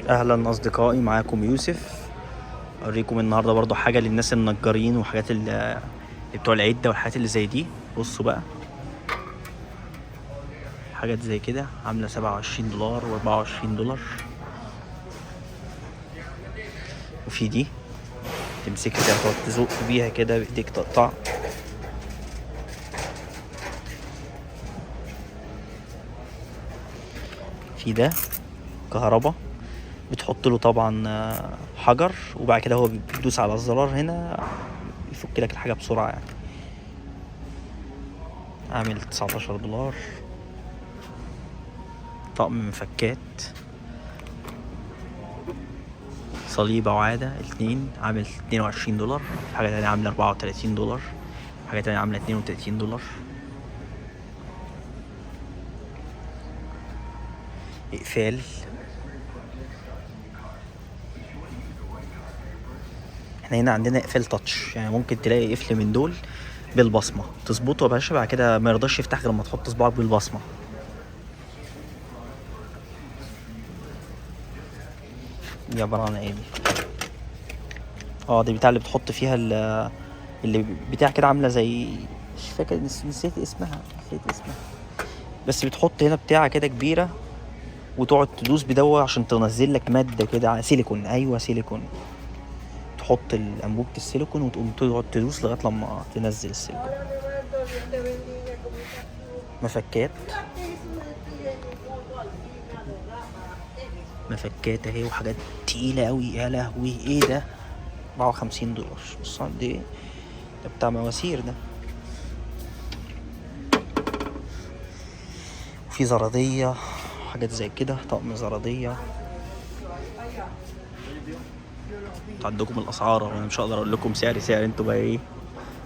اهلا اصدقائي، معاكم يوسف. اوريكم النهارده برضو حاجة للناس النجارين وحاجات اللي بتوع العدة والحاجات اللي زي دي. بصوا بقى، حاجات زي كده عامله 27 دولار و24 دولار. وفي دي تمسكها كده تقعد تزق بيها كده بايديك تقطع. في ده كهربا، بتحط له طبعا حجر، وبعد كده هو بيدوس على الزرار هنا يفك لك الحاجة بسرعة. عامل 19 دولار. طقم مفكات صليبة وعادة اتنين، عامل 22 دولار. في حاجة تانية عاملة 34 دولار، حاجة تانية عاملة 32 دولار. اقفال. احنا هنا عندنا اقفال تاتش، يعني ممكن تلاقي قفل من دول بالبصمة تظبطه يا باشا، بعد كده ما يرضاش يفتح غير لما تحط صباعك بالبصمة. دي عبارة عن ايه دي؟ دي بتاع اللي بتحط فيها اللي بتاع كده، عاملة زي، مش فاكر، نسيت اسمها، بس بتحط هنا بتاعة كده كبيرة وتقعد تدوس بدوا عشان تنزل لك مادة كده على سيليكون. ايوه سيليكون، تحط الانبوبة السيليكون وتقوم تقعد تدوس لغاية لما تنزل السيليكون. مفكات، مفكات اهي، وحاجات تقيلة قوي. يا لهوي ايه ده؟ 54 دولار. بص عندي ايه ده؟ بتاع مواسير ده. وفي زرادية، حاجات زي كده، طقم زرادية. عندكم الاسعار، وانا مش هقدر اقول لكم سعر سعر، انتوا بقى ايه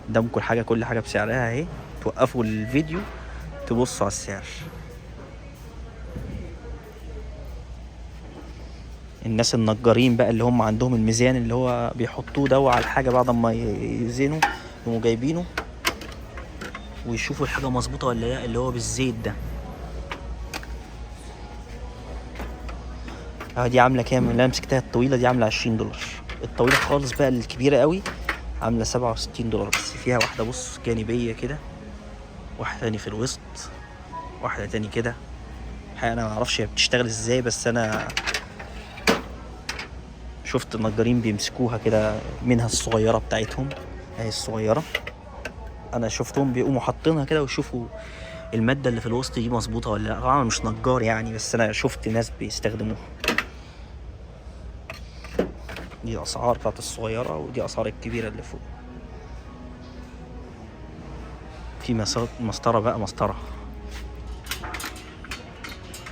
قدامكم الحاجة، كل حاجة بسعرها اهي. توقفوا الفيديو تبصوا على السعر. الناس النجارين بقى اللي هم عندهم الميزان اللي هو بيحطوه ده على الحاجة بعد ما يزنوا يقوموا جايبينه ويشوفوا الحاجة مظبوطة ولا لا، اللي هو بالزيت ده. دي عاملة كام؟ اللي انا مسكتها الطويلة دي عاملة 20 دولار. الطويلة خالص بقى الكبيرة قوي عاملة 67 دولار. بس فيها واحدة بص جانبية كده، واحدة تاني في الوسط، واحدة تاني كده. الحقيقة انا ما اعرفش هي بتشتغل ازاي، بس انا شفت النجارين بيمسكوها كده منها الصغيرة بتاعتهم اهي الصغيرة، انا شفتهم بيقوموا حاطينها كده ويشوفوا المادة اللي في الوسط دي مظبوطة ولا لا. طبعا انا مش نجار يعني، بس انا شفت ناس بيستخدموها. دي اسعار بتاعت الصغيرة ودي اسعار الكبيرة اللي فوق. في مسطرة بقى، مسطرة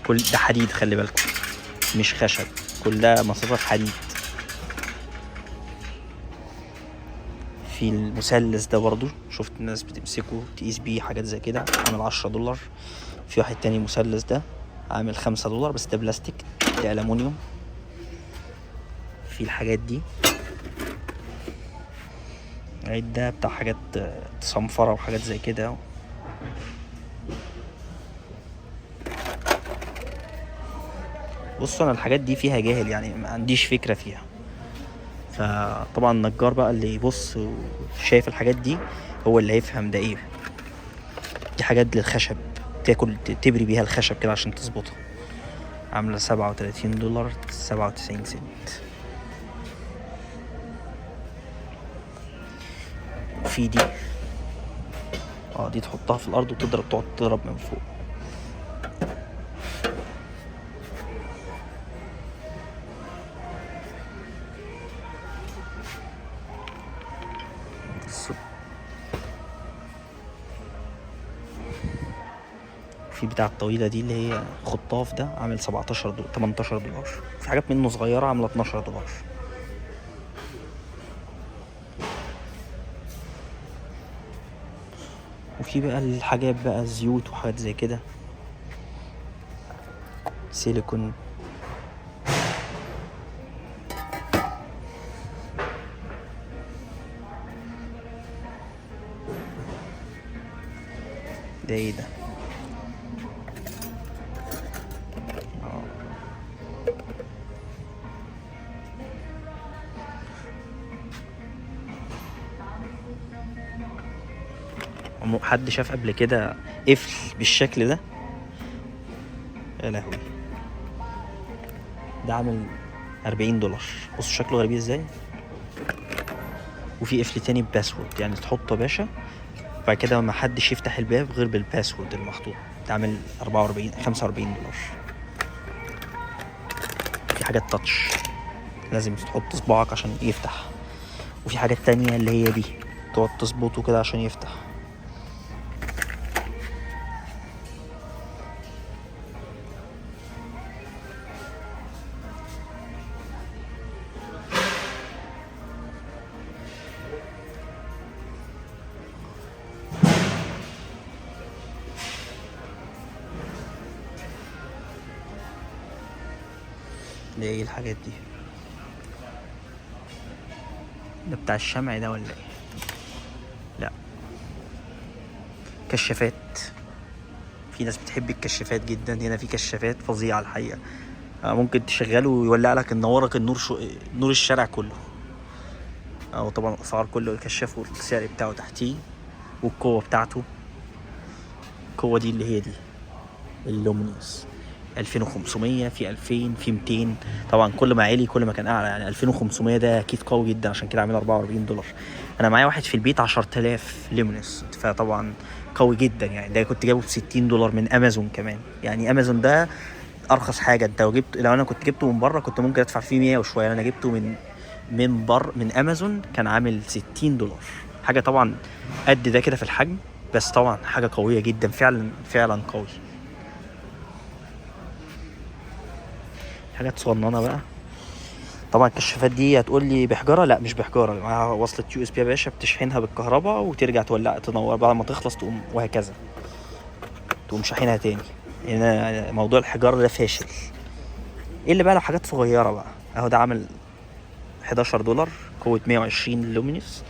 كل ده حديد، خلي بالكم مش خشب، كلها مسطرات حديد. في المثلث ده برضو شفت الناس بتمسكه تقيس بيه حاجات زي كده، عامل 10 دولار. في واحد تاني مثلث ده عامل 5 دولار، بس ده بلاستيك، ده ألمونيوم. في الحاجات دي عدة بتاع حاجات صنفرة وحاجات زي كده. بصوا انا الحاجات دي فيها جاهل يعني، ما عنديش فكرة فيها. فطبعا النجار بقى اللي يبص وشايف الحاجات دي هو اللي هيفهم ده ايه. دي حاجات للخشب، تبري بيها الخشب كده عشان تظبطها. عاملة 37 دولار 97 سنت. وفي دي، دي تحطها في الأرض وتضرب، تقعد تضرب من فوق. في بتاع الطويلة دي اللي هي خطاف ده عامل 17 دولار، 18 دولار. في حاجات منه صغيرة عاملة 12 دولار. وفي بقى الحاجات بقى الزيوت وحاجات زي كده، سيليكون. ده ايه ده؟ حد شاف قبل كده قفل بالشكل ده؟ يا لهوي، ده عامل $40. بصوا شكله غريب ازاي. وفي قفل تاني password، يعني تحطه يا باشا بعد كده ما حدش يفتح الباب غير بال password المحطوط. ده عامل 44 $45. في حاجات touch لازم تحط صباعك عشان يفتح، وفي حاجات تانية اللي هي دي تقعد تظبطه كده عشان يفتح. ده ايه الحاجات دي؟ ده بتاع الشمع ده ولا ايه؟ لا، كشافات. في ناس بتحب الكشافات جدا، هنا في كشافات فظيعة الحقيقة. ممكن تشغله ويولع لك نورك النور، نور الشارع كله. وطبعا الاسعار كله، الكشاف والسعر بتاعه تحتيه والقوة بتاعته. القوة دي اللي هي دي ال lumens 2500، في 2000، في 200. طبعا كل ما عالي كل ما كان اعلى، يعني 2500 ده اكيد قوي جدا، عشان كده عامل $44. انا معايا واحد في البيت 10000 lumens، فطبعا قوي جدا يعني. ده كنت جايبه ب $60 من امازون كمان، يعني امازون ده ارخص حاجة. انت لو جبت، لو انا كنت جبته من بره كنت ممكن ادفع فيه 100 وشوية. انا جبته من امازون كان عامل $60. حاجة طبعا قد ده كده في الحجم، بس طبعا حاجة قوية جدا، فعلا فعلا قوي. حاجات صغننه بقى. طبعا الكشافات دي هتقول لي بحجارة، لا مش بحجارة، معاها وصله USB يا باشا، بتشحنها بالكهرباء وترجع تولع تنور بعد ما تخلص تقوم، وهكذا تقوم شاحنها تاني. هنا موضوع الحجارة ده فاشل. ايه اللي بقى لو حاجات صغيرة بقى؟ اهو ده عامل $11، قوة 120 lumens.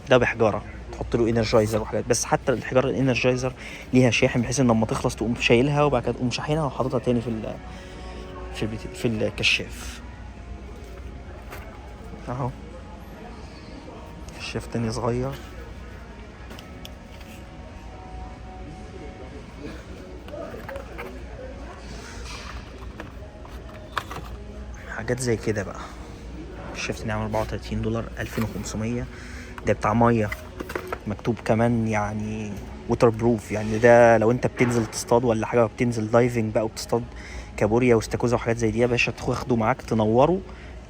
ده بحجارة، تحط له energizer وحاجات، بس حتى الحجارة ال energizer ليها شاحن، بحيث ان لما تخلص تقوم شايلها وبعد كده تقوم شاحنها وحاططها تاني في الكشاف. اهو كشاف تاني صغير. حاجات زي كده بقى. كشاف تاني عامل $34، 2500. ده بتاع مية، مكتوب كمان يعني waterproof، يعني ده لو انت بتنزل تصطاد ولا حاجة، بتنزل diving بقى وبتصطاد كابوريا واستاكوزا وحاجات زي دي يا باشا، تاخده معاك تنوره،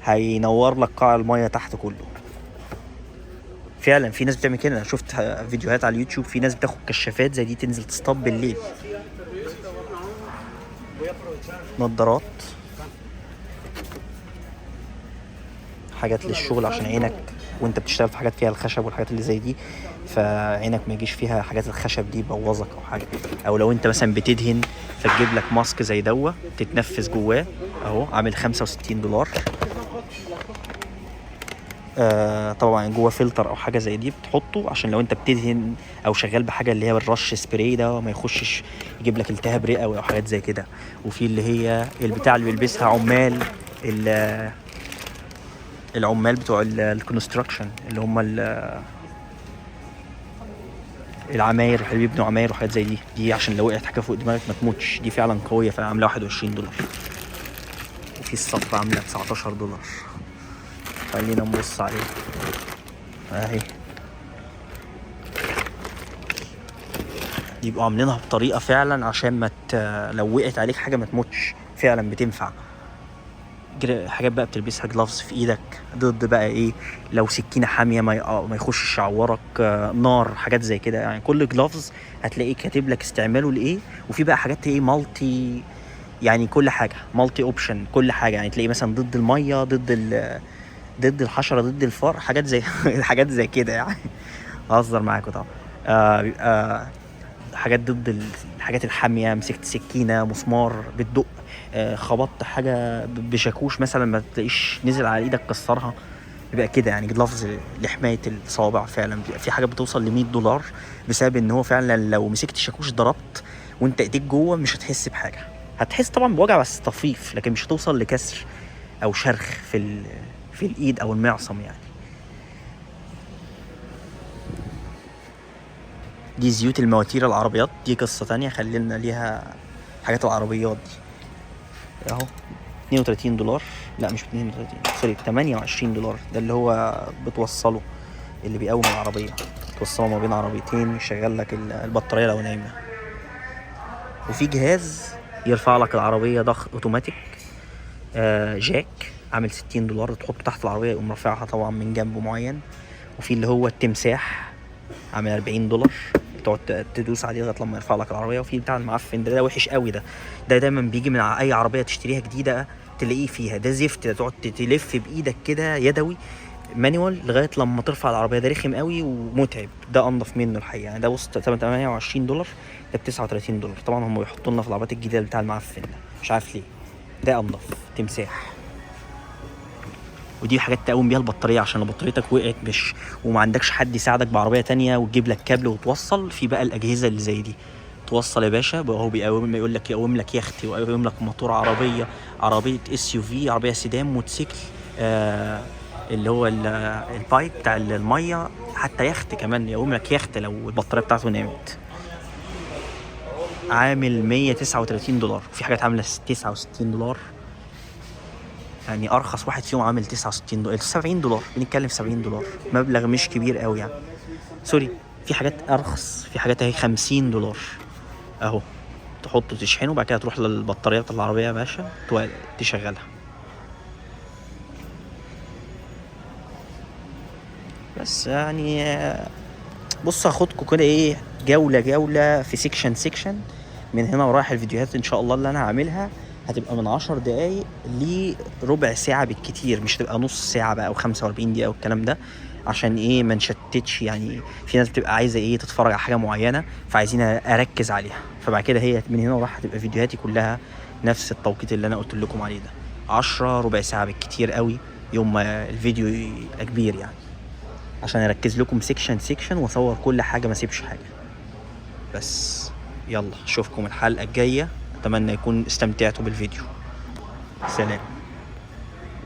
هينور لك قاع المية تحت كله. فعلا في ناس بتعمل كده، انا شفت فيديوهات على اليوتيوب في ناس بتاخد كشافات زي دي تنزل تصطاد بالليل. نظارات، حاجات للشغل عشان عينك وانت بتشتغل في حاجات فيها الخشب والحاجات اللي زي دي، فعينك ما يجيش فيها حاجات الخشب دي يبوظك او حاجة. او لو انت مثلا بتدهن فتجيب لك mask زي دوا تتنفس جواه، اهو عامل $65. طبعا جوه فلتر او حاجة زي دي بتحطه عشان لو انت بتدهن او شغال بحاجة اللي هي بالرش سبراي ده ما يخشش يجيب لك التهاب رئوي او حاجات زي كده. وفي اللي هي البتاع اللي بيلبسها عمال العمال بتوع ال construction اللي هم العماير اللي بيبنوا عماير وحاجات زي دي، دي عشان لو وقعت حاجة فوق دماغك ما تموتش. دي فعلا قوية، فعامله $21. وفي الصفرة عامله $19. خلينا نبص عليه اهي. يبقوا عاملينها بطريقة فعلا عشان ما لو وقعت عليك حاجة ما تموتش، فعلا بتنفع. حاجات بقى بتلبسها gloves في ايدك ضد بقى ايه، لو سكينة حامية ما يخشش يعورك، نار، حاجات زي كده يعني. كل gloves هتلاقيه كاتب لك استعماله لايه. وفي بقى حاجات ايه multi، يعني كل حاجة multi option، كل حاجة يعني تلاقيه مثلا ضد المية، ضد الحشرة، ضد الفار، حاجات زي حاجات زي كده يعني. هزر معاكم طبعا. بيبقى حاجات ضد الحاجات الحامية، مسكت سكينة، مسمار بتدق، خبطت حاجة بشاكوش مثلا ما تلاقيش نزل على ايدك كسرها، بيبقى كده يعني gloves لحماية الصوابع. فعلا بيبقى في حاجة بتوصل ل $100 بسبب ان هو فعلا لو مسكت شاكوش ضربت وانت ايديك جوه مش هتحس بحاجة، هتحس طبعا بوجع بس طفيف، لكن مش هتوصل لكسر او شرخ في الايد او المعصم يعني. دي زيوت المواتير العربيات، دي قصة تانية، خلينا ليها حاجات العربيات دي. اهو 32 دولار، لا مش 32 sorry 28 دولار. ده اللي هو بتوصله اللي بيقوم العربية، توصله ما بين عربيتين يشغل لك البطارية لو نايمة. وفي جهاز يرفع لك العربية ضغط اوتوماتيك، jack عامل 60 دولار، تحطه تحت العربية يقوم رافعها طبعا من جنب معين. وفي اللي هو التمساح عامل 40 دولار، تقعد تدوس عليه لغاية لما يرفع لك العربية. وفي بتاع المعفن ده وحش قوي، ده دايما بيجي من اي عربية تشتريها جديدة تلاقيه فيها، ده زفت، ده تقعد تلف بايدك كده يدوي manual لغاية لما ترفع العربية، ده رخم قوي ومتعب. ده انضف منه الحقيقة يعني. ده وصل 28 دولار، ده ب 39 دولار. طبعا هم بيحطوا لنا في العربيات الجديدة بتاع المعفن ده، مش عارف ليه. ده انضف تمساح. ودي حاجات تقوم بيها البطارية عشان لو بطاريتك وقعت مش وما عندكش حد يساعدك بعربيه تانية وتجيب لك كابل وتوصل. في بقى الاجهزة اللي زي دي توصل يا باشا، بقى هو بيقوم يقول لك يقوم لك يخت، ويقوم لك موتور عربية، عربية SUV، عربية سيدان، موتوسيكل، اللي هو ال pipe بتاع المية، حتى يخت كمان يقوم لك يخت لو البطارية بتاعته نامت. عامل 139 دولار. في حاجات عامله 69 دولار، يعني ارخص واحد فيهم عامل 69 دولار، 70 دولار، بنتكلم في 70 دولار، مبلغ مش كبير قوي يعني. sorry، في حاجات ارخص، في حاجات اهي 50 دولار اهو، تحطه تشحنه وبعد كده تروح للبطاريه بتاعت العربية يا باشا تشغلها. بس يعني بص هاخدكم كده ايه جولة جولة في section section من هنا ورايح. الفيديوهات ان شاء الله اللي انا هعملها هتبقى من 10 دقايق لربع ساعة بالكتير، مش هتبقى نص ساعة بقى او 45 دقيقة والكلام ده، عشان ايه ما نشتتش. يعني في ناس بتبقى عايزة ايه تتفرج على حاجة معينة فعايزين اركز عليها، فبعد كده هي من هنا ورايح هتبقى فيديوهاتي كلها نفس التوقيت اللي انا قلت لكم عليه ده، 10 ربع ساعة بالكتير قوي يوم ما الفيديو يبقى كبير يعني، عشان اركز لكم section section واصور كل حاجة ما اسيبش حاجة. بس يلا اشوفكم الحلقة الجاية، اتمنى يكون استمتعتوا بالفيديو. سلام.